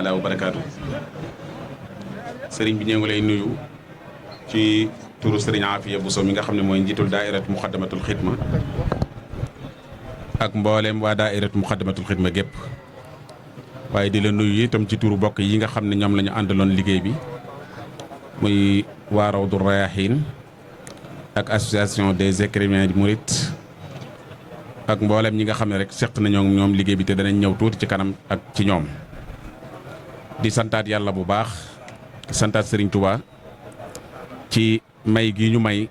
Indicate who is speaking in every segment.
Speaker 1: wa barakaatu sëriñ bi ñu ngi lay nuyu ci turu sëriñ Afiya Bousso mi nga xam ne mooy njiitul daairat muxaddamatul xidma ak mboolem waa daairat muxaddamatul xidma gépp waaye di la nuyu itam ci turu bokk yi nga xam ne ñoom la ñu àndaloon liggéey bi muy waa Rawdu Rayaahiin ak association des écrivains du Mouride ak mboolem ñi nga xam ne rek seq nañoo ñoom liggéey bi te danañ ñëw tuuti ci kanam ak ci ñoom. di santaat yàlla bu baax di santaat Serigne Touba ci may gi ñu may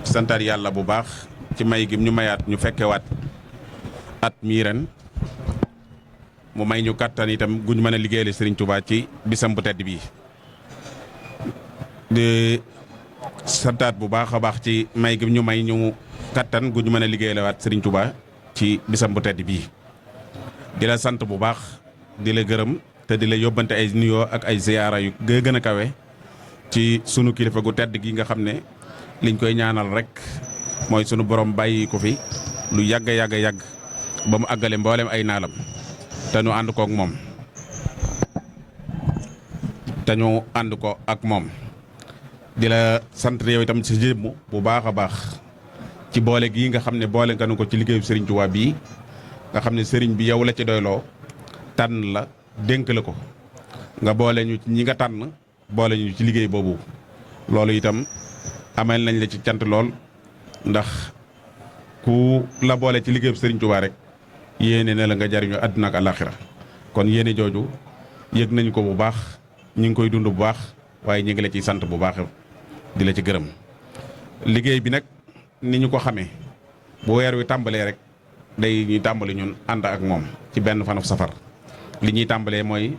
Speaker 1: santaat yàlla bu baax ci may gi ñu mayaat ñu fekkewaat at mii ren mu may ñu kàttan itam guñ mën a liggéeyale Serigne Touba ci bisam bu tedd bii. di santaat bu baax a baax ci may gi ñu may ñu kàttan guñ mën a liggéeyalewaat Serigne Touba ci bisam bu tedd bii. di la sant bu baax. di la gërëm te di la yóbbante ay nuyoo ak ay ziyaara yu gën a kawe ci sunu kilifa gu tedd gi nga xam ne liñ koy ñaanal rek mooy sunu borom bàyyi ko fi lu yàgg ba mu àggale mboolem ay naalam te ñu ànd ko ak moom. di la sant yow itam ci jëmm bu baax a baax ci boole gii nga xam ne boole nga nu ko ci liggéeyu Serigne Touba bii nga xam ne Serigne bi yow la ci doyloo. tànn la dénk la ko nga boole ñu ci ñi nga tànn boole ñu ci liggéey boobu loolu itam amal nañ la ci cant lool ndax ku la boole ci liggéeyu Serigne Touba rek yéene ne la nga jariñu àdduna ak àllaaxira kon yéene jooju yëg nañ ko bu baax ñu ngi koy dund bu baax waaye ñu ngi la ciy sant bu baax di la ci gërëm. liggéey bi nag ni ñu ko xamee bu weer wi tàmbalee rek day ñuy tàmbali ñun ànd ak moom ci benn fanu safar. li ñuy tàmbalee mooy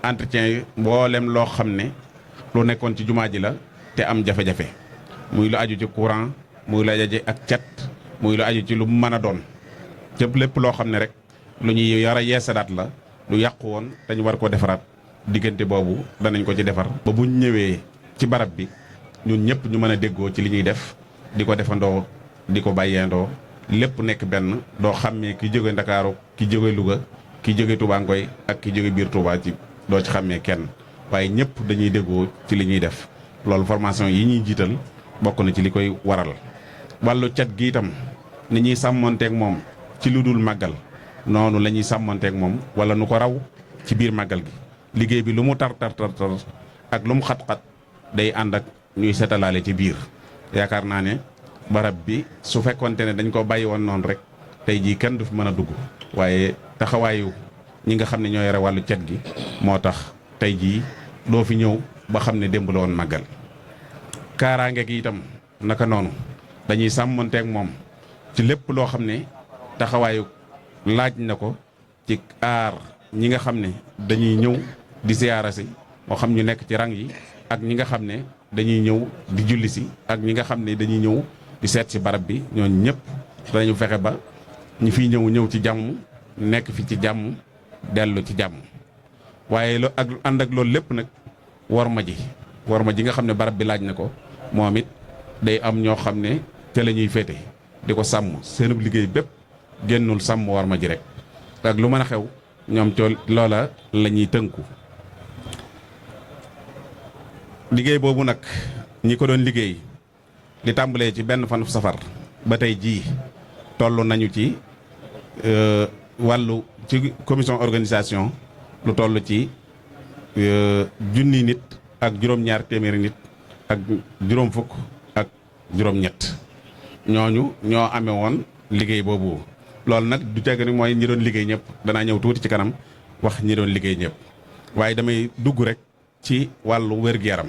Speaker 1: entretien yi mboolem loo xam ne lu nekkoon ci jumaa ji la te am jafe-jafe muy lu aju ci courant muy lu aju ci ak cet muy lu aju ci lu mu mën a doon cëpp lépp loo xam ne rek lu ñuy yara yeesadaat la lu yàqu woon dañu war ko defaraat diggante boobu danañ ko ci defar ba buñ ñëwee ci barab bi ñun ñëpp ñu mën a déggoo ci li ñuy def di ko defandoo di ko bàyyeendoo lépp nekk benn doo xàmmee ki jóge Ndakaaru ki jóge Louga ki jóge Touba Ngoy ak ki jóge biir Touba ci doo ci xàmmee kenn waaye ñëpp dañuy déggoo ci li ñuy def loolu formation yi ñuy jiital bokk na ci li koy waral. wàllu cet gi itam ni ñuy sàmmonteeg moom ci lu dul màggal noonu la ñuy sàmmonteeg moom wala nu ko raw ci biir màggal gi liggéey bi lu mu tar ak lu mu xat-xat day ànd ak ñuy setalaale ci biir yaakaar naa ne barab bi su fekkonte ne dañ ko bàyyi woon noonu rek tey jii kenn du fi mën a dugg waaye taxawaayu ñi nga xam ne ñoo yore wàllu cet gi moo tax tey jii doo fi ñëw ba xam ne démb la woon màggal. kaaraange gi itam naka noonu dañuy sàmmanteeg moom ci lépp loo xam ne taxawaayu laaj na ko ci aar ñi nga xam ne dañuy ñëw di siyaara si moo xam ñu nekk ci rang yi ak ñi nga xam ne dañuy ñëw di julli si ak ñi nga xam ne dañuy ñëw di seet si barab bi ñooñu ñëpp danañu fexe ba ñi fiy ñëw ci jàmm. nekk fi ci jàmm dellu ci jàmm waaye ak ànd ak loolu lépp nag war ma ji nga xam ne barab bi laaj na ko moom it day am ñoo xam ne ca la ñuy féete di ko sàmm seenub liggéey bépp génnul sàmm war ma ji rek ak lu mën a xew ñoom cool loola la ñuy tënku. liggéey boobu nag ñi ko doon liggéey li tàmbalee ci benn fanu safar ba tey jii toll nañu ci wàllu ci commission organisation lu toll ci junni nit ak juróom-ñaar téeméeri nit ak juróom fukk ak juróom-ñett ñooñu ñoo amee woon liggéey boobu. loolu nag du teg ni mooy ñi doon liggéey ñëpp danaa ñëw tuuti ci kanam wax ñi doon liggéey ñëpp waaye damay dugg rek ci wàllu wér-gu-yaram.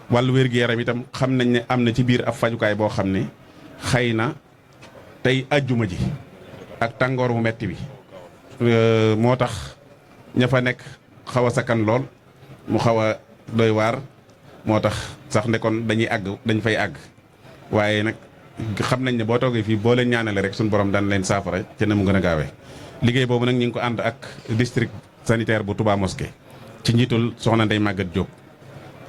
Speaker 1: wàllu wér-gu-yaram itam xam nañ ne am na ci biir ab fajukaay boo xam ne xëy na tey ajjuma ji. ak tàngoor mu metti bi moo tax ña fa nekk xaw a sakkan lool mu xaw a doy waar moo tax sax ne kon dañ fay àgg waaye nag xam nañ ne boo toogee fii boo leen ñaanale rek suñu borom daan leen saafara ci na mu gën a gaawee. liggéey boobu nag ñu ngi ko ànd ak district sanitaire bu Touba Mosquée ci njiitul soxna Ndeye Maguette Diop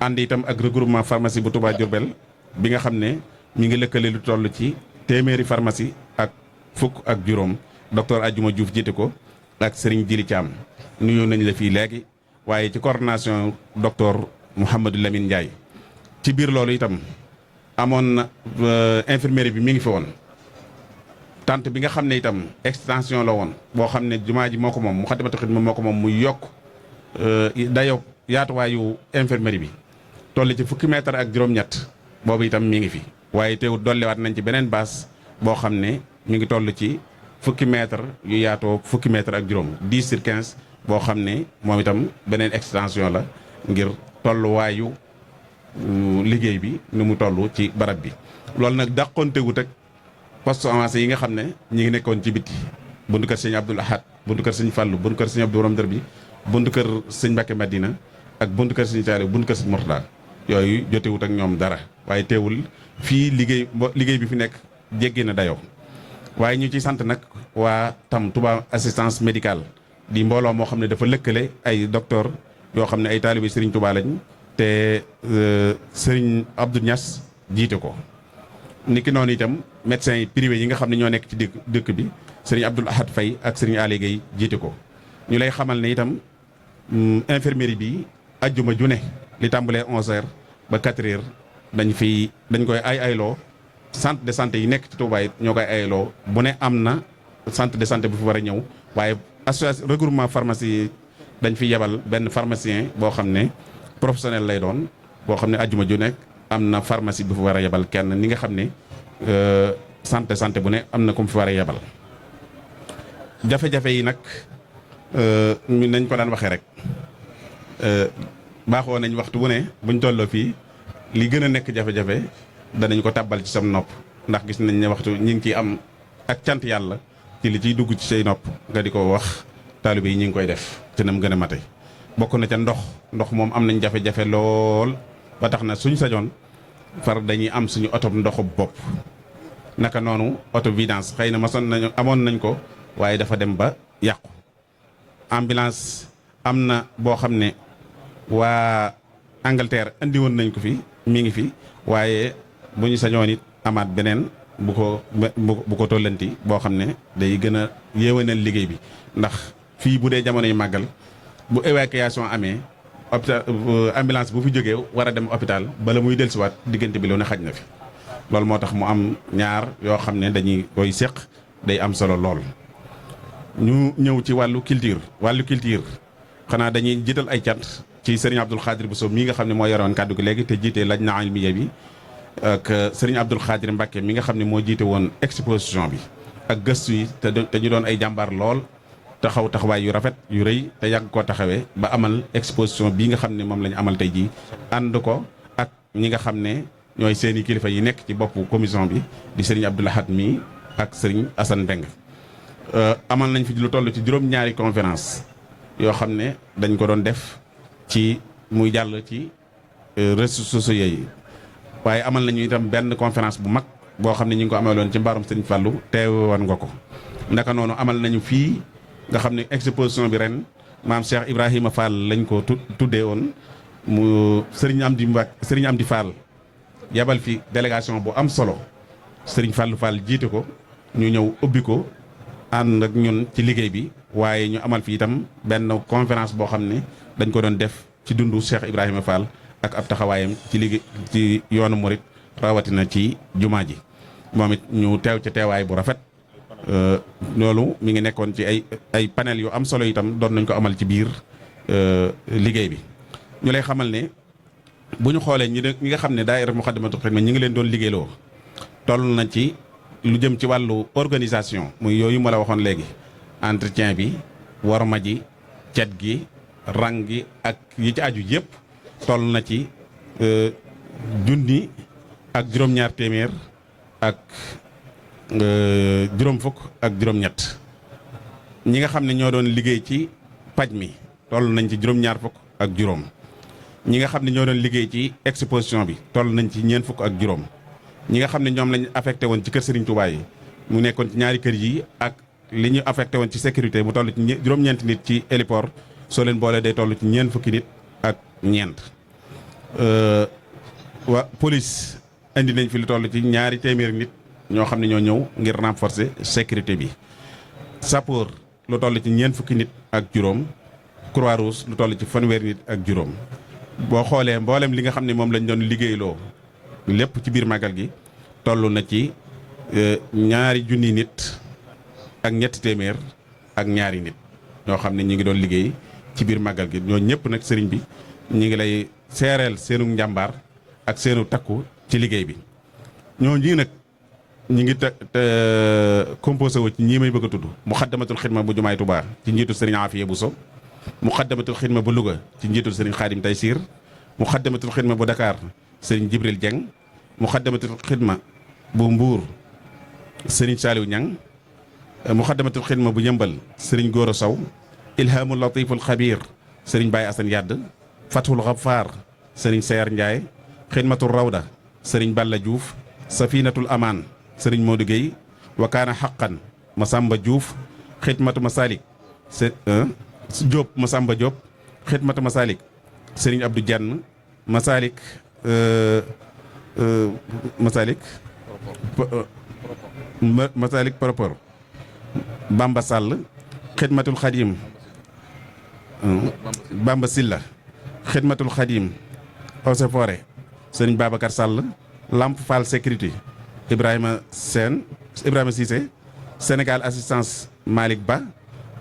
Speaker 1: ànd itam ak regroupement pharmacie bu Touba Diourbel bi nga xam ne mi ngi lëkkale lu toll ci téeméeri pharmacie ak fukk ak juróom docteur Adjuma Diouf jiite ko ak Serigne Djili Thiam nuyu nañ la fii léegi waaye ci coordination docteur Mouhamadou Lamine Ndiaye. ci biir loolu itam amoon na infirmerie bi mi ngi fi woon tante bi nga xam ne itam extension la woon boo xam ne jumaa ji moo ko moom Moukhaddamatoul Khidma moo ko moom muy yokk dayoo yaatuwaayu infirmerie bi toll ci fukki mètre ak juróom-ñett boobu itam mi ngi fi waaye teewul dolliwaat nañ ci beneen base boo xam ne mi ngi toll ci fukki mètre yu yaatoo fukki mètre ak juróom 10 sur 15 boo xam ne moom itam beneen extension la ngir tolluwaayu liggéey bi nu mu toll ci barab bi. loolu nag dàqontewut ak poste avancé yi nga xam ne ñi ngi nekkoon ci biti buntu kër sëñ Abdoul Ahad buntu kër sëñ Fallou buntu kër sëñ Abdou Borom Dër bi buntu kër sëñ Mbacke Madina ak buntu kër sëñ Thialé buntu kër sëñ Mourtada yooyu jotewut ak ñoom dara waaye teewul fii liggéey bi fi nekk jéggi na dayoo. waaye ñu ci sant nag waa tam Touba assistance médicale di mbooloo moo xam ne dafa lëkkale ay docteur yoo xam ne ay taalibe Serigne Touba lañ te Serigne Abdou Niass jiite ko. niki noonu itam médecins yi privé yi nga xam ne ñoo nekk ci dëkk bi Serigne Abdoul Ahad Faye ak Serigne Ali Gueye jiite ko ñu lay xamal ne itam infirmerie bi ajjuma ju ne li tàmbalee 11h ba 4h dañ koy ayloo centre de santé yi nekk ci Touba it ñoo koy ayloo bu ne am na centre de santé bu fi war a ñëw waaye association regroupement pharmacie dañ fi yebal benn pharmacien boo xam ne professionnel lay doon boo xam ne ajjuma ju nekk am na pharmacie bu fi war a yebal kenn ni nga xam ne centre de santé bu ne am na ku mu fi war a yebal. jafe-jafe yi nag nañ ko daan waxee rek baaxoo nañ waxtu bu ne buñ tolloo fii li gën a nekk jafe-jafe danañ ko tàbbal ci sam nopp ndax gis nañ ne waxtu ñi ngi ciy am ak cant yàlla ci li ciy dugg ci say nopp nga di ko wax taalibe yi ñi ngi koy def ci nam gën a mate. bokk na ca ndox moom am nañ jafe-jafe lool ba tax na suñ sañoon far dañuy am suñu oto ndoxu bopp naka noonu auto vidange xëy na amoon nañ ko waaye dafa dem ba yàqu. ambulance am na boo xam ne waa Angleterre andi woon nañ ko fi mi ngi fi waaye bu ñu sañoon it amaat beneen bu ko tollanti boo xam ne day gën a yéwénal liggéey bi ndax fii bu dee jamonoy màggal bu évacuation amee hôpital ambulance bu fi jógee war a dem hôpital bala muy dellusiwaat diggante bi lu ne xaj na fi loolu moo tax mu am ñaar yoo xam ne dañuy koy séq day am solo lool. ñu ñëw ci wàllu culture xanaa dañuy jiital ay cant ci sëriñ Abdoul Khadir Bousso mii nga xam ne moo yoroon kàddu gi léegi te jiite lajna ilmiya bi ak sëriñ Abdoul Khadir Mbacke mi nga xam ne moo jiite woon exposition bi ak gëstu yi te ñu doon ay jàmbaar lool taxaw taxawaay yu rafet yu rëy te yàgg koo taxawee ba amal exposition bii nga xam ne moom la ñu amal tey jii ànd ko ak ñi nga xam ne ñooy seeni kilifa yi nekk ci boppu commission bi di sëriñ Abdoul Ahad mi ak sëriñ Assane Mbeng amal nañ fi lu toll ci juróom-ñaari conférence yoo xam ne dañ ko doon def ci muy jàll ci réseaux sociaux yi waaye amal nañu itam benn conférence bu mag boo xam ne ñu ngi ko amaloon ci mbaarum Sëriñ Fallou teewe woon nga ko ndaka noonu amal nañu fii nga xam ne exposition bi ren maam Cheikh Ibrahima Fall lañ ko tuddee woon mu Sëriñ Amdi Fall yabal fi délégation bu am solo Sëriñ Fallou Fall jiite ko ñu ñëw ubbi ko ànd ak ñun ci liggéey bi waaye ñu amal fi itam benn conférence boo xam ne dañ ko doon def ci dundu Cheikh Ibrahima Fall ak ab taxawaayam ci liggéey ci yoonu murit rawatina ci jumaa ji moom it ñu teew ca teewaay bu rafet loolu mi ngi nekkoon ci ay panel yu am solo itam doon nañ ko amal ci biir liggéey bi. ñu lay xamal ne bu ñu xoolee ñi nga xam ne daayira Moukhaddamatoul Khidma ñi ngi leen doon liggéeyloo toll na ci lu jëm ci wàllu organisation muy yooyu ma la waxoon léegi entretien bi warma ji cet gi rang gi ak yi ci aju yëpp toll na ci junni ak juróom-ñaar téeméer ak juróom fukk ak juróom-ñett ñi nga xam ne ñoo doon liggéey ci paj mi toll nañ ci juróom-ñaar fukk ak juróom ñi nga xam ne ñoo doon liggéey ci exposition bi toll nañ ci ñeent fukk ak juróom ñi nga xam ne ñoom lañ affecté woon ci kër Serigne Touba yi mu nekkoon ci ñaari kër yi ak li ñu affecté woon ci sécurité mu toll ci juróom-ñeenti nit ci héliport soo leen boolee day toll ci ñeent fukki nit ak ñeent. waa police indi nañ fi lu toll ci ñaari téeméeri nit ñoo xam ne ñoo ñëw ngir renforcer sécurité bi. sapeur lu toll ci ñeent fukki nit ak juróom Croix Rouge lu toll ci fanweeri nit ak juróom. boo xoolee mboolem li nga xam ne moom lañ doon liggéeyloo lépp ci biir màggal gi toll na ci 2,000 nit ak ñetti téeméer ak ñaari nit ñoo xam ne ñi ngi doon liggéey ci biir màggal gi ñoo ñëpp nag sëriñ bi ñi ngi lay seereel seenu njàmbaar ak seenu takku ci liggéey bi. ñoo ñii nag ñi ngi composé wu ci ñii may bëgg a tudd Muxaddamatul Xidma bu Jumaay Tuubaa ci njiitu sëriñ Afiya Buso, Muxaddamatul Xidma bu Louga ci njiitul sëriñ Xaadim Taysiir, Muxaddamatul Xidma bu Dakar sëriñ Jibril Dieng, Muxaddamatul Xidma bu Mbuur sëriñ Saaliw Ñang, Muxaddamatul Xidma bu Yëmbal sëriñ Góora Sow, Ilhaamul Latiful Xabiir sëriñ Baye Asan Yadd, Fathul Xafaar sëriñ Seer Njaay, Xidmatul Rawda sëriñ Balla Diouf, Safinatul Amaan sëriñ Modou Gueye, Wakaana Xaqan Masamba Diouf, Xidmatu Masalik Diop Masamba Diop, Xidmatu Masalik sëriñ Abdou Diann, Masalik Masalik Propor Bamba Sall, Xidmatul Xadim Bamba Silla, Xidmatul Xadim Ose Foré sëriñ Babacar Sall, Lamp Fall Sécurité Ibrahima Cissé, Sénégal Assistance Malick Ba,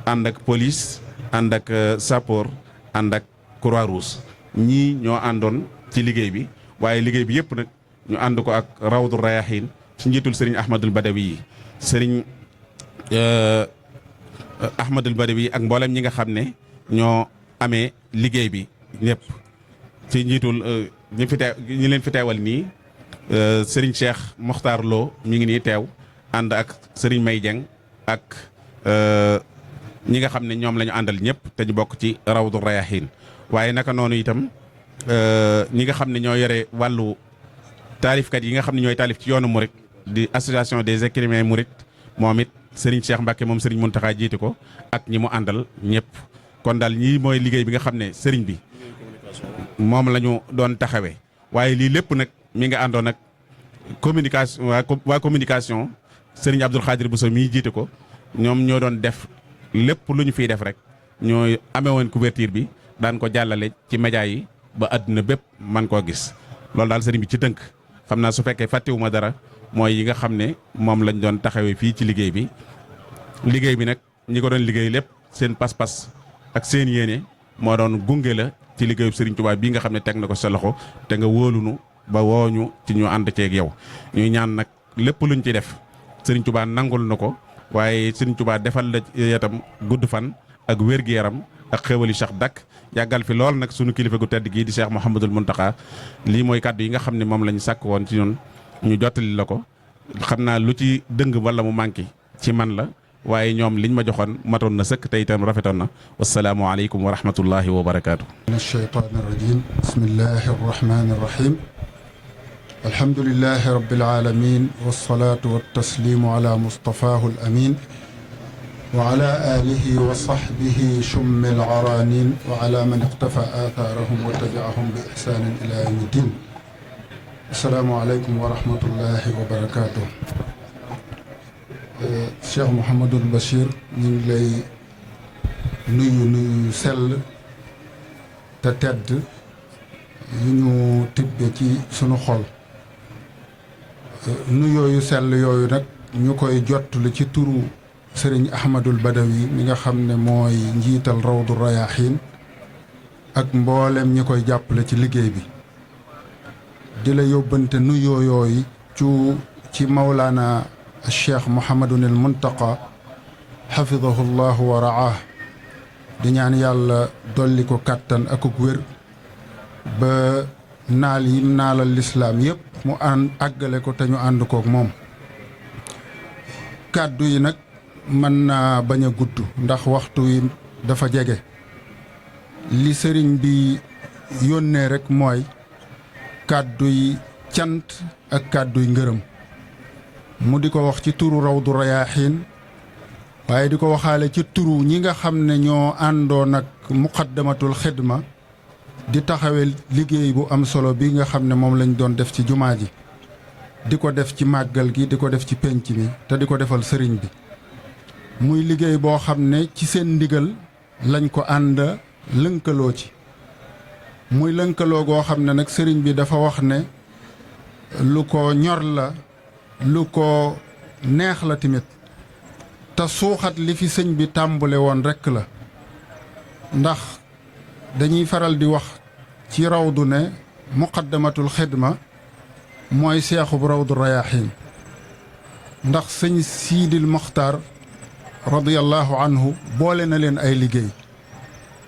Speaker 1: ànd ak police ànd ak sapeur ànd ak Croix Rouge. ñii ñoo àndoon ci liggéey bi waaye liggéey bi yëpp nag ñu ànd ko ak Rawdu Rayahin ci njiitul sëriñ Ahmadul Badawi yi sëriñ Ahmadul Badawi ak mboolem ñi nga xam ne ñoo amee liggéey bi ñëpp ci njiitul ñi leen fi teewal nii sëriñ Cheikh Mokhtar Lo mi ngi nii teew ànd ak sëriñ May Dieng ak ñi nga xam ne ñoom la ñu àndal ñëpp te ñu bokk ci Rawdu Rayahin waaye naka noonu itam ñi nga xam ne ñoo yore wàllu taalifkat yi nga xam ne ñooy taalif ci yoonu Murit di association des écrivains Murit moom it sëriñ Cheikh Mbacke moom sëriñ Muntaxa jiite ko ak ñi mu àndal ñëpp kon daal ñii mooy liggéey bi nga xam ne sëriñ bi moom la ñu doon taxawee waaye lii lépp nag mi nga àndoon ak communication waa communication sëriñ Abdoul Khadir Bousso mii jiite ko ñoom ñoo doon def lépp lu ñu fiy def rek ñooy amee woon couverture bi daan ko jàllale ci média yi ba àdduna bépp man koo gis loolu daal sëriñ bi ci tënk xam naa su fekkee fàttewuma dara mooy yi nga xam ne moom lañ doon taxawee fii ci liggéey bi nag ñi ko doon liggéey lépp seen pas-pas ak seen yéene moo doon gunge la ci liggéeyu sëriñ Tuubaa bii nga xam ne teg na ko sa loxo te nga wóolunu ba wooñu ci ñu ànd ceeg yow ñuy ñaan nag lépp luñ ci def sëriñ Tuubaa nangul na ko waaye sëriñ Tuubaa defal la itam gudd fan ak wér-gu-yaram ak xéwali sax dakk yàggal fi lool nag sunu kilifa gu tedd gii di Cheikh Mouhamadul Mountakha lii mooy kàddu yi nga xam ne moom lañu sàkk woon ci ñun ñu jottali la ko xam naa lu ci dëng wala mu manqué ci man la waaye ñoom liñ ma joxoon matoon na sëkk te itam rafetoon na wasalaamu aleykum wa rahmatullahi wa barakaatu. min ashaytaani rajim bismillahi arrahmani arrahim alhamdulillahi rabbil alamin wassalatu wattaslimu ala mustafahu al amin wa ala alihi wa sahbihi shummi al aranin wa ala man iqtafa atharahum wa tabi'ahum bi ihsanin ila yawmi din assalaamu aleykum wa rahmatullahi wa barakaatu. Cheikh Mouhamadul Bachir ñu ngi lay nuyu sell te tedd yu ñu tibbe ci sunu xol nuyooyu sell yooyu nag ñu koy jottali ci turu Serigne Ahmadul Badawi mi nga xam ne mooy njiital Rawdu Rayahin ak mboolem ñi koy jàppale ci liggéey bi di la yóbbante nuyoo yooyu ci Mawlaana Cheikh Mouhamadunil Muntaqa xafidahu llahu wa raah di ñaan yàlla dolli ko kàttan ak wér ba naal yim naalal lislaam yépp mu àggale ko te ñu ànd kook moom kàddu yi nag mën naa bañ a gudd ndax waxtu wi dafa jege li sëriñ bi yónnee rekk mooy kàddu yi cant ak kàddu yi ngërëm mu di ko wax ci turu Rawdu Rayahin waaye di ko waxaale ci turu ñi nga xam ne ñoo àndoon ak muqaddamatul xidma di taxawe liggéey bu am solo bi nga xam ne moom lañ doon def ci jumaa ji di ko def ci màggal gi di ko def ci pénc mi te di ko defal sëriñ bi muy liggéey boo xam ne ci seen ndigal lañ ko ànd
Speaker 2: lënkaloo ci muy lënkaloo goo xam ne nag sëriñ bi dafa wax ne lu ko ñor la lu ko neex la tamit te suuxat li fi sëñ bi tàmbule woon rekk la ndax dañuy faral di wax ci rawdu ne muqaddamatul xidma mooy seexub rawdu rayaaxiin ndax sëñ siidil muxtaar radiyallahu anhu boole na leen ay liggéey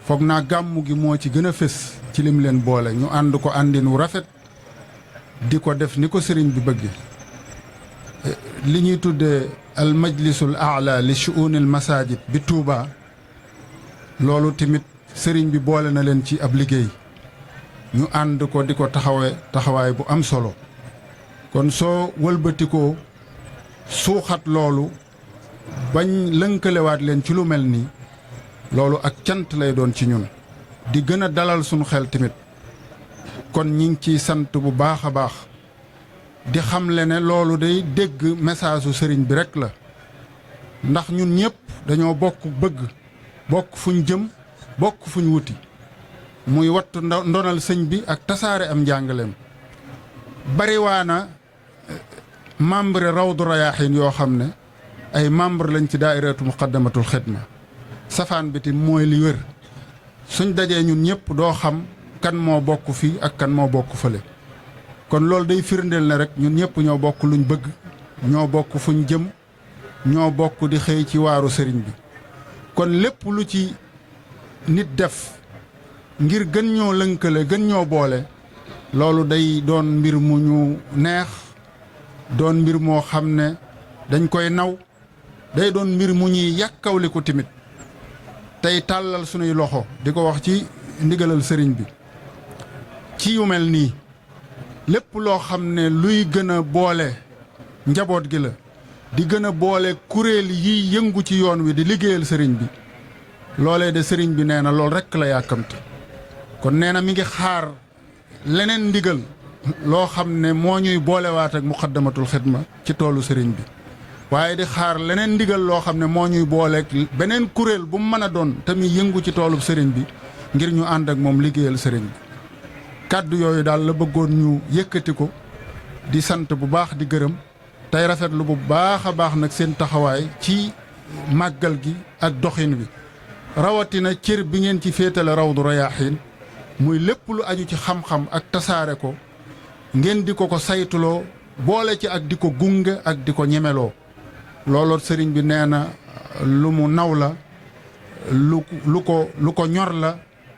Speaker 2: foog naa gàmmu gi moo ci gën a fés ci lim leen boole ñu ànd ko àndin wu rafet di ko def ni ko sëriñ bi bëgg li ñuy tuddee al majlisul aala li shu'unil masajid bi Touba loolu tamit sëriñ bi boole na leen ci ab liggéey ñu ànd ko di ko taxawaay bu am solo kon soo wëlbatikoo suuxat loolu bañ lënkalewaat leen ci lu mel nii loolu ak cant lay doon ci ñun di gën a dalal sunu xel tamit kon ñi ngi ciy sant bu baax a baax di xamle ne loolu day dégg message su sëriñ bi rekk la ndax ñun ñëpp dañoo bokk bëgg bokk fuñ jëm bokk fuñ wuti muy wattu ndonal sëñ bi ak tasaare am njàngaleem bariwaana membre rawdu rayaaxiin yoo xam ne ay membre lañ ci daairatu muqaddamatul xidma safaan bi tim mooy li wér suñ dajee ñun ñëpp doo xam kan moo bokk fii ak kan moo bokk fële kon loolu day firndeel ne rek ñun ñëpp ñoo bokk luñ bëgg ñoo bokk fuñ jëm ñoo bokk di xëy ci waaru sëriñ bi kon lépp lu ci nit def ngir gën ñoo lënkale gën ñoo boole loolu day doon mbir mu ñu neex doon mbir moo xam ne dañ koy naw day doon mbir mu ñuy yàkkawli ko tamit tey tàllal sunuy loxo di ko wax ci ndigalal sëriñ bi ci yu mel nii lépp loo xam ne luy gën a boole njaboot gi la di gën a boole kuréel yi yëngu ci yoon wi di liggéeyal sëriñ bi loolee de sëriñ bi nee na loolu rekk la yàkkamte kon nee na mi ngi xaar leneen ndigal loo xam ne moo ñuy boolewaat ak muqaddamatul xidma ci toolu sëriñ bi waaye di xaar leneen ndigal loo xam ne moo ñuy booleeg beneen kuréel bu mu mën a doon te muy yëngu ci toolub sëriñ bi ngir ñu ànd ak moom liggéeyal sëriñ bi kàddu yooyu daal la bëggoon ñu yëkkati ko di sant bu baax di gërëm tey rafetlu bu baax a baax nag seen taxawaay ci màggal gi ak doxin wi rawatina cër bi ngeen ci féetale rawdu rayaaxiin muy lépp lu aju ci xam-xam ak tasaare ko ngeen di ko saytuloo boole ci ak di ko gunge ak di ko ñemeloo looloo sëriñ bi nee na lu mu naw la lu ko ñor la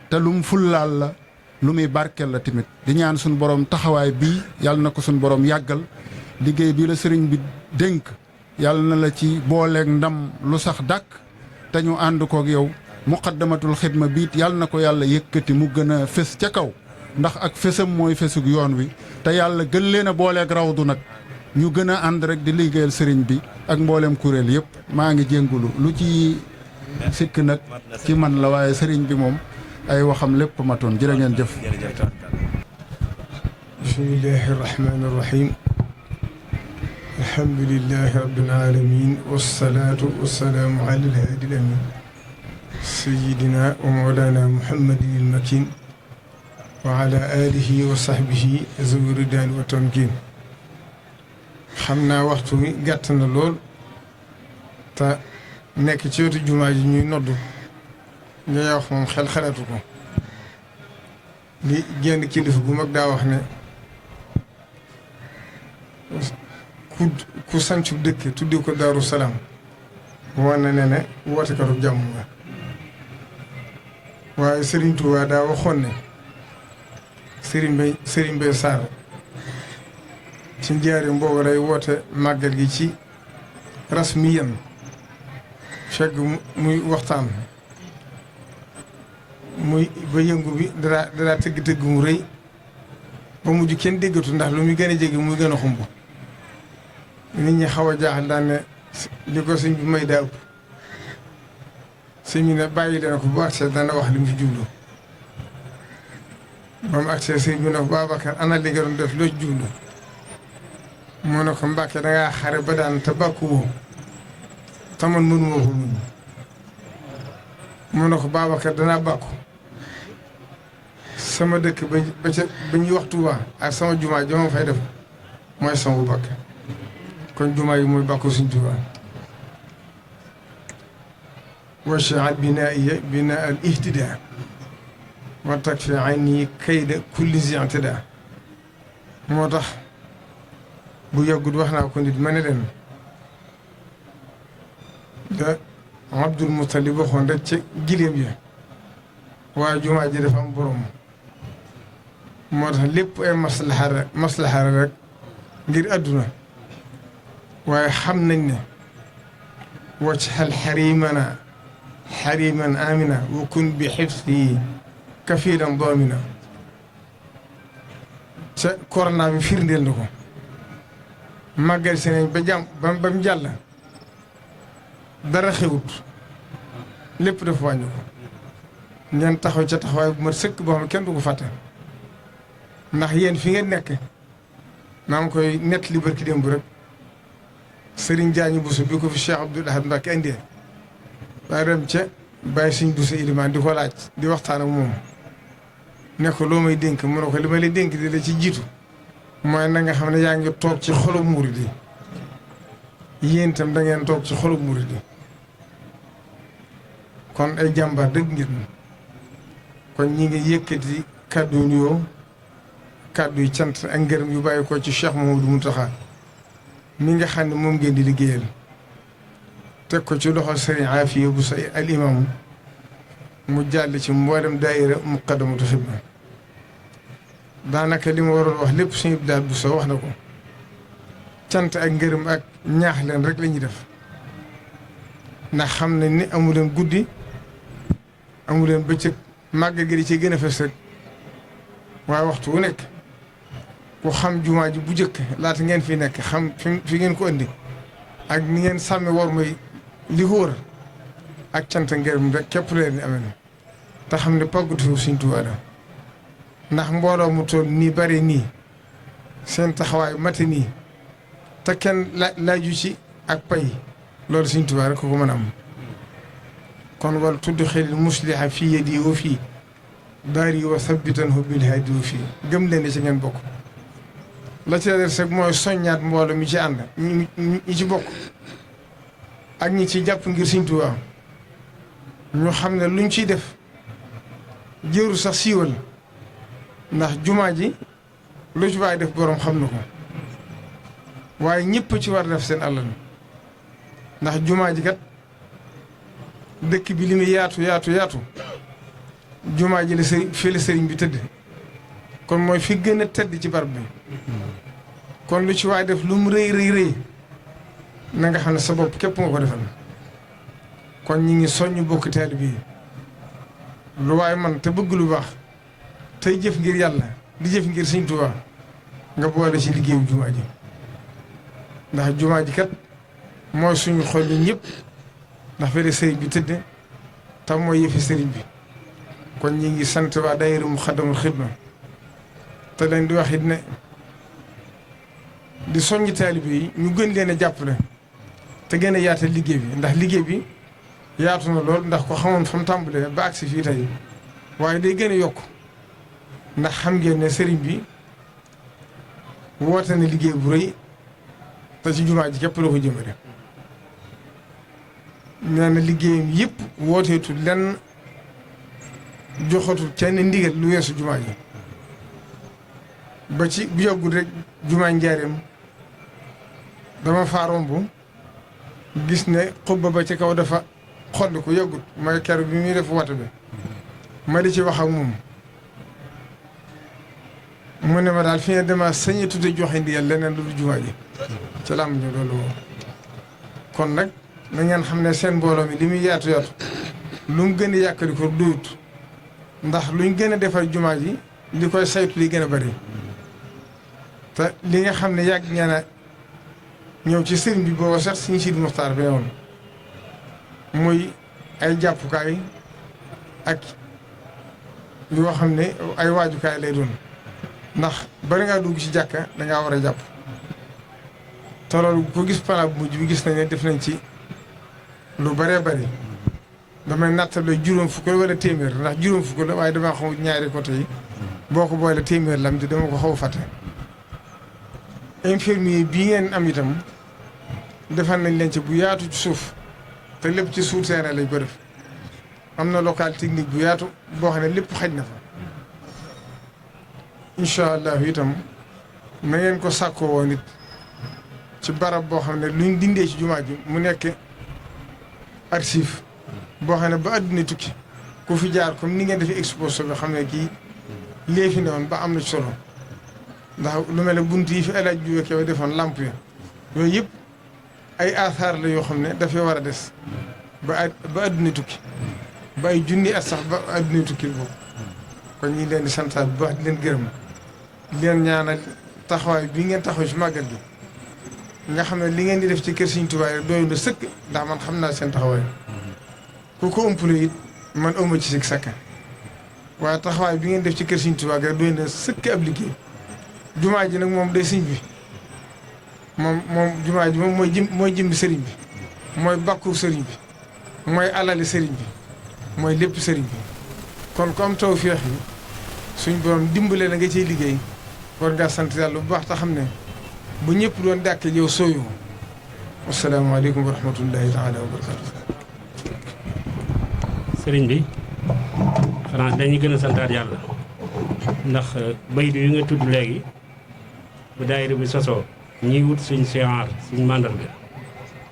Speaker 2: te lu mu fullaal la lu muy barkeel la tamit di ñaan suñu borom taxawaay bii yàlla na ko suñu borom yàggal liggéey bii la sëriñ bi dénk yàlla na la ci booleeg ndam lu sax dàkk te ñu ànd koog yow muqaddamatul xidma biit yàlla na ko yàlla yëkkati mu gën a fés ca kaw ndax ak fésam mooy fésug yoon wi te yàlla gën leen a booleeg rawdu nag ñu gën a ànd rek di liggéeyal sëriñ bi ak mboolem kuréel yëpp maa ngi jéngulu lu ci sikk nag ci man la waaye sëriñ bi moom ay waxam lépp matoon jërë ngeen jëf.
Speaker 3: bismillahi rahmaani rahim alhamdulillahi rabbil alamin wassalaatu wassalaamu ala alhaadi alamin sayyidina wa mawlana muhammadin almakin wa ala alihi wa sahbihi zawi ridaani wa tamkin xam naa waxtu wi gàtt na lool te nekk ci wetu jumaa ji ñuy noddu ngay wax moom xel xalaatu ko li génn kilifa gu mag daa wax ne ku sancu dëkk tuddi ko Daaru Salaam war na ne woote katu jàmm nga waaye Serigne Touba daa waxoon ne Serigne Bay Sarr ci njaarim boobu day woote màggal gi ci rasmiyan fekk muy waxtaan muy ba yëngu bi dara tëgg mu rëy ba mujj kenn déggatu ndax lu muy gën a jege muy gën a xumb nit ñi xaw a jaaxal daan ne li ko sëñ bi may daa ëpp sëñ bi ne bàyyi dana ko bu agsee dana wax li mu fi jublu ba mu agsee sëñ bi ne ko Babacar ana li nga doon def loo ci jublu moo ne ko Mbàkke dangaa xare ba daan te bàkku woo taman mënuma ko muñ moo ne ko Babacar danaa bàkku sama dëkk ba ñuy wax Touba ak sama jumaa jama fay def mooy sama bu bakk kon jumaa yi mooy bàkku suñ Touba waj'al binaa'iya binaa al ihtidaa wa takfi anni kayda kulli zi i'tidaa moo tax bu yàggut wax naa ko nit ma ne leen da Abdul Muttalib waxoon rek ca gileem ya waaye jumaa ji dafa am borom moo tax lépp ay maslaha rek ngir àdduna waaye xam nañ ne waj'al xarimana xariman amina wa kun bi xifsihi kafiilan daamina ca corona bi firndeel na ko màggal si nañ ba mu jàll dara xewut lépp dafa wàññi ko ngeen taxaw ca taxawaay bu mat sëkk boo xam ne kenn du ko fàtte ndax yéen fi ngeen nekk maa ngi koy nett li barki démb rek Serigne Diagne Bousso bi ko fi Cheikh Abdoul Ahad Mbacké indee waaye dem ca bàyyi suñ Bousso ilimaan di ko laaj di waxtaan ak moom ne ko loo may dénk mu ne ko li ma lay dénk di la ci jiitu mooy na nga xam ne yaa ngi toog ci xolub murid yi yéen itam da ngeen toog ci xolub murid yi kon ay jàmbaar dëgg ngir kon ñi ngi yëkkati kàddu yu nuyoo kàddu yu cant ak ngërëm yu bàyyi ko ci Cheikh Mouhamadou Mountakha mi nga xam ne moom ngeen di liggéeyal teg ko ci loxo Serigne Afia bu sa al imam mu jàll ci mboolem daayira Muqaddamatul Xidma daanaka li ma waroon wax lépp suñu daal bu sa wax na ko cant ak ngërëm ak ñaax leen rek la ñuy def ndax xam nañ ni amu leen guddi amu leen bëccëg màgg gi di ci gën a fës rek waaye waxtu wu nekk ku xam jumaa ji bu njëkk laata ngeen fi nekk xam fi ngeen ko indi ak ni ngeen sàmme war mooy li ko wër ak cant ngërëm rek képp leen ni amee te xam ne pàggatu Sëriñ Tuubaa la ndax mbooloo mu toll nii bari nii seen taxawaay mate nii te kenn laaju ci ak pay loolu Sëriñ Tuubaa rek ko mën a am kon wal tudxilil musliha fii yadi wa fii daari wa sabbitanhu bil hadi wa fii gëm leen ci ngeen bokk la ci des rek mooy soññaat mbooloo mi ci ànd ñi ci bokk ak ñi ci jàpp ngir Sëriñ Tuubaa ñu xam ne luñ ciy def jëru sax siiwal ndax jumaa ji lu ci waay def boroom xam na ko waaye ñëpp ci war def seen alal ndax jumaa ji kat dëkk bi li muy yaatu jumaa ji la fii la sëriñ bi tëdd kon mooy fi gën a tëdd ci barab bi kon lu ci waay def lu mu rëy na nga xam ne sa bopp képp nga ko defal kon ñi ngi soññ bokk taalibe bi lu waay man te bëgg lu baax tey jëf ngir yàlla di jëf ngir Sëriñ Tuubaa nga boole ci liggéeyu jumaa ji ndax jumaa ji kat mooy suñu xol yi ñëpp ndax fële sëriñ bi tëdd tam mooy yëfi sëriñ bi kon ñi ngi sant waa daayira Muxaddamatul Xidma te leen di wax it ne di soññ taalibe yi ñu gën leen a jàppale te gën a yaatal liggéey bi ndax liggéey bi yaatu na lool ndax ko xamoon fa mu tàmbalee ba agsi fii tey waaye day gën a yokk ndax xam ngeen ne sëriñ bi woote na liggéey bu rëy te ci jumaa ji képp la ko jëmale nee na liggéeyam yëpp wooteetul lenn joxatul kenn ndigal lu weesu jumaa ji ba ci bu yàggul rek jumaa njaareem dama faa romb gis ne xubba ba ci kaw dafa xolli ko yàggut mooy kero bi muy def woote bi ma di ci wax ak moom mu ne ma daal fi ne dama sañe tudde joxe ndigal leneen lu dul jumaa ji ca làmb ñu loolu woo kon nag na ngeen xam ne seen mbooloo mi li muy yaatu lu mu gën a yàkkali ko doyut ndax luñ gën a defar jumaa ji li koy saytu li gën a bari te li nga xam ne yàgg ngeen a ñëw ci sëriñ bi booba sax Sëriñ Sidi Muxtaar bi woon muy ay jàppukaay ak yoo xam ne ay waajukaay lay doon ndax bari ngaa dugg ci jàkka dangaa war a jàpp te loolu ko gis plan bu mujj bi gis nañ ne def nañ ci lu bëree bëri damay nattale juróom fukk la wala téeméer ndax juróom fukk la waaye damaa xam ñaari côté yi boo ko boole téeméer lam di dama ko xaw a fàtte. infirmier bii ngeen am itam defal nañ leen ci bu yaatu ci suuf te lépp ci suuf terrain lañ ko def am na local technique bu yaatu boo xam ne lépp xaj na fa incha allah itam na ngeen ko sàkkoo woon it ci barab boo xam ne luñ dindee ci jumaa ji mu nekk archive boo xam ne ba àdduna tukki ku fi jaar comme ni ngeen defee exposition bi xam ne kii lee fi ne woon ba am na ci solo ndax lu mel ne bunt yi fi El Hadj Diouf Kew defoon lamp ya yooyu yëpp ay asaar la yoo xam ne dafay war a des ba àdduna tukki ba ay junni at sax ba àdduna tukki boobu kon ñi leen di santaat bu baax di leen gërëm di leen ñaanal taxawaay bi ngeen taxaw ci màggal gi nga xam ne li ngeen di def ci kër Sëriñ Tuubaa rek doyul na sëkk ndax man xam naa seen taxawaay ku ko ëmpale it man awma ci sig sakka waaye taxawaay bi ngeen def ci kër Sëriñ Tuubaa rek doy na sëkk ab liggéey jumaa ji nag moom day sëñ bi moom jumaa ji moom mooy jëmbi sëriñ bi mooy bàkku sëriñ bi mooy alali sëriñ bi mooy lépp sëriñ bi kon ku am tawfeex yi suñ borom dimbale na nga ciy liggéey war ngaa sant yàlla bu baax te xam ne bu ñëpp doon dàkk yow sooyu wasalaamaaleykum wa rahmatullahi taala wa barakatu
Speaker 4: sëriñ bi xanaa dañuy gën a santaat yàlla ndax baydu yi nga tudd léegi bu daayira bi sosoo ñiy wut suñ siyaar suñ màndarga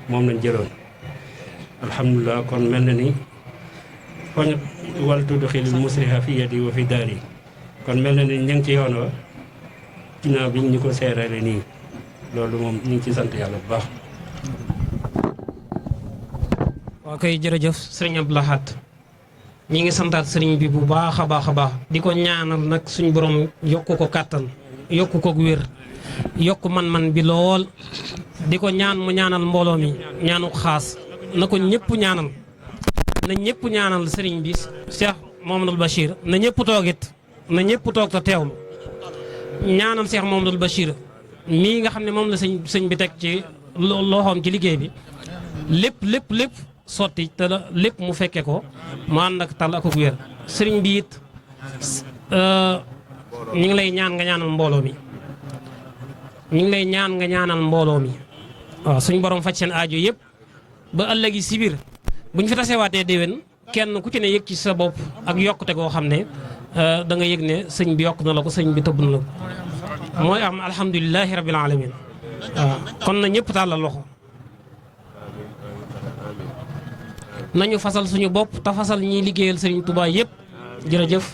Speaker 4: moom lañ jëloon alhamdulilah kon mel na ni foñ wal tudd xilil musriha fi yadi wa fi daari kon mel na ni ñu ngi ci yoon wa ginnaaw bi ñu ko seerale nii loolu moom ñu ngi ci sant yàlla bu baax.
Speaker 5: waa koy jërëjëf sëriñ Abdou Lahad ñi ngi santaat sëriñ bi bu baax a baax a baax di ko ñaanal nag suñ borom yokku ko kàttan yokku ko wér yokku man-man bi lool di ko ñaan mu ñaanal mbooloo mi ñaanu xaas na ko ñëpp ñaanal na ñëpp ñaanal sëriñ bi Cheikh Mouhamadoul Bachir na ñëpp toogit na ñëpp toog te teewlu ñaanal Cheikh Mouhamadoul Bachir mii nga xam ne moom la sëñ bi teg ci loxoom ci liggéey bi lépp sotti te lépp mu fekke ko mu ànd ak tal ak wér sëriñ bi it ñu ngi lay ñaan nga ñaanal mbooloo mi ñu ngi lay ñaan nga ñaanal mbooloo mi waaw suñ borom faj seen aajo yëpp ba ëllëgi si biir buñ fi tasewaatee déwén kenn ku ci ne yëg ci sa bopp ak yokkute goo xam ne da nga yëg ne sëñ bi yokk na la ko sëñ bi tëbb na la ko mooy am alhamdulilahi rabbil alamin waaw kon na ñëpp tàllal loxo nañu fasal suñu bopp te fasal ñiy liggéeyal Serigne Touba yëpp jërëjëf